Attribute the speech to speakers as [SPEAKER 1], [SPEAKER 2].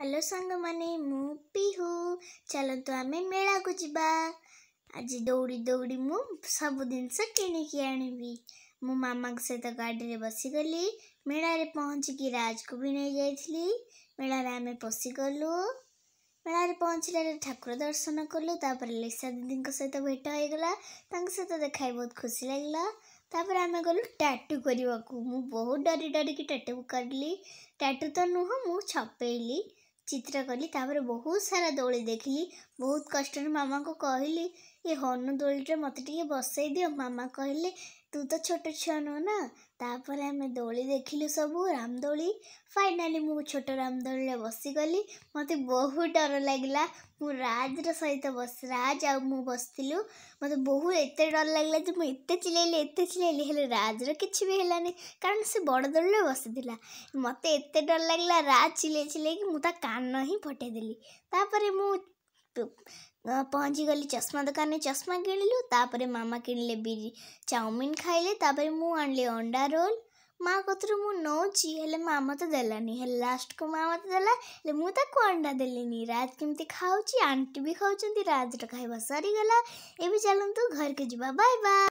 [SPEAKER 1] Hello ସାଙ୍ଗମାନେ, ମୁଁ ପିହୁ। ଚାଲନ୍ତୁ ଆମେ ମେଳାକୁ ଯିବା। ଆଜି ଦୌଡ଼ି ଦୌଡ଼ି ମୁଁ ସବୁ ଜିନିଷ କିଣିକି ଆଣିବି। ମୁଁ ମାମାଙ୍କ ସହିତ ଗାଡ଼ିରେ ବସିଗଲି। ମେଳାରେ ପହଞ୍ଚିକି ରାଜକୁ ବି ନେଇଯାଇଥିଲି। ମେଳାରେ ଆମେ ପଶିଗଲୁ। ମେଳାରେ ପହଞ୍ଚିଲାରେ ଠାକୁର ଦର୍ଶନ କଲୁ। ତାପରେ ଲିସା ଦିଦିଙ୍କ ସହିତ ଭେଟ ହେଇଗଲା। ତାଙ୍କ ସହିତ ଦେଖା ହେଇ ବହୁତ ଖୁସି ଲାଗିଲା। ତାପରେ ଆମେ ଗଲୁ ଟାଟୁ କରିବାକୁ। ମୁଁ ବହୁତ ଡରି ଡରିକି ଟାଟୁ କରିଲି। ଟାଟୁ ତ ନୁହଁ, ମୁଁ ଛପେଇଲି, ଚିତ୍ର କଲି। ତାପରେ ବହୁତ ସାରା ଦୋଳି ଦେଖିଲି। ବହୁତ କଷ୍ଟରେ ମାମାଙ୍କୁ କହିଲି, ଏ ହନୁ ଦୋଳିରେ ମୋତେ ଟିକେ ବସେଇ ଦିଅ। ମାମା କହିଲେ, ତୁ ତ ଛୋଟ ଛୁଆ ନୁହଁ ନା। ତାପରେ ଆମେ ଦୋଳି ଦେଖିଲୁ ସବୁ, ରାମଦୋଳି। ଫାଇନାଲି ମୁଁ ଛୋଟ ରାମଦୋଳିରେ ବସିଗଲି। ମୋତେ ବହୁତ ଡର ଲାଗିଲା। ମୁଁ ରାଜର ସହିତ ବସି, ରାଜ ଆଉ ମୁଁ ବସିଥିଲୁ। ମୋତେ ବହୁତ ଏତେ ଡର ଲାଗିଲା ଯେ ମୁଁ ଏତେ ଚିଲେଇଲି, ଏତେ ଚିଲେଇଲି, ହେଲେ ରାଜର କିଛି ବି ହେଲାନି, କାରଣ ସେ ବଡ଼ ଦୋଳିରେ ବସିଥିଲା। ମୋତେ ଏତେ ଡର ଲାଗିଲା, ରାଜ ଚିଲେଇ ଚିଲେଇକି ମୁଁ ତା କାନ ହିଁ ଫଟେଇଦେଲି। ତାପରେ ମୁଁ ପହଞ୍ଚିଗଲି ଚଷମା ଦୋକାନରେ। ଚଷମା କିଣିଲୁ। ତାପରେ ମାମା କିଣିଲେ ବିରି ଚାଉମିନ ଖାଇଲେ। ତାପରେ ମୁଁ ଆଣିଲି ଅଣ୍ଡା ରୋଲ୍। ମା କତିରୁ ମୁଁ ନେଉଛି, ହେଲେ ମା ମୋତେ ଦେଲାନି। ହେଲେ ଲାଷ୍ଟକୁ ମା ମୋତେ ଦେଲା, ହେଲେ ମୁଁ ତାକୁ ଅଣ୍ଡା ଦେଲିନି। ରାଜ କେମିତି ଖାଉଛି, ଆଣ୍ଟି ବି ଖାଉଛନ୍ତି। ରାଜର ଖାଇବା ସରିଗଲା। ଏବେ ଚାଲନ୍ତୁ ଘରକୁ ଯିବା। Bye bye.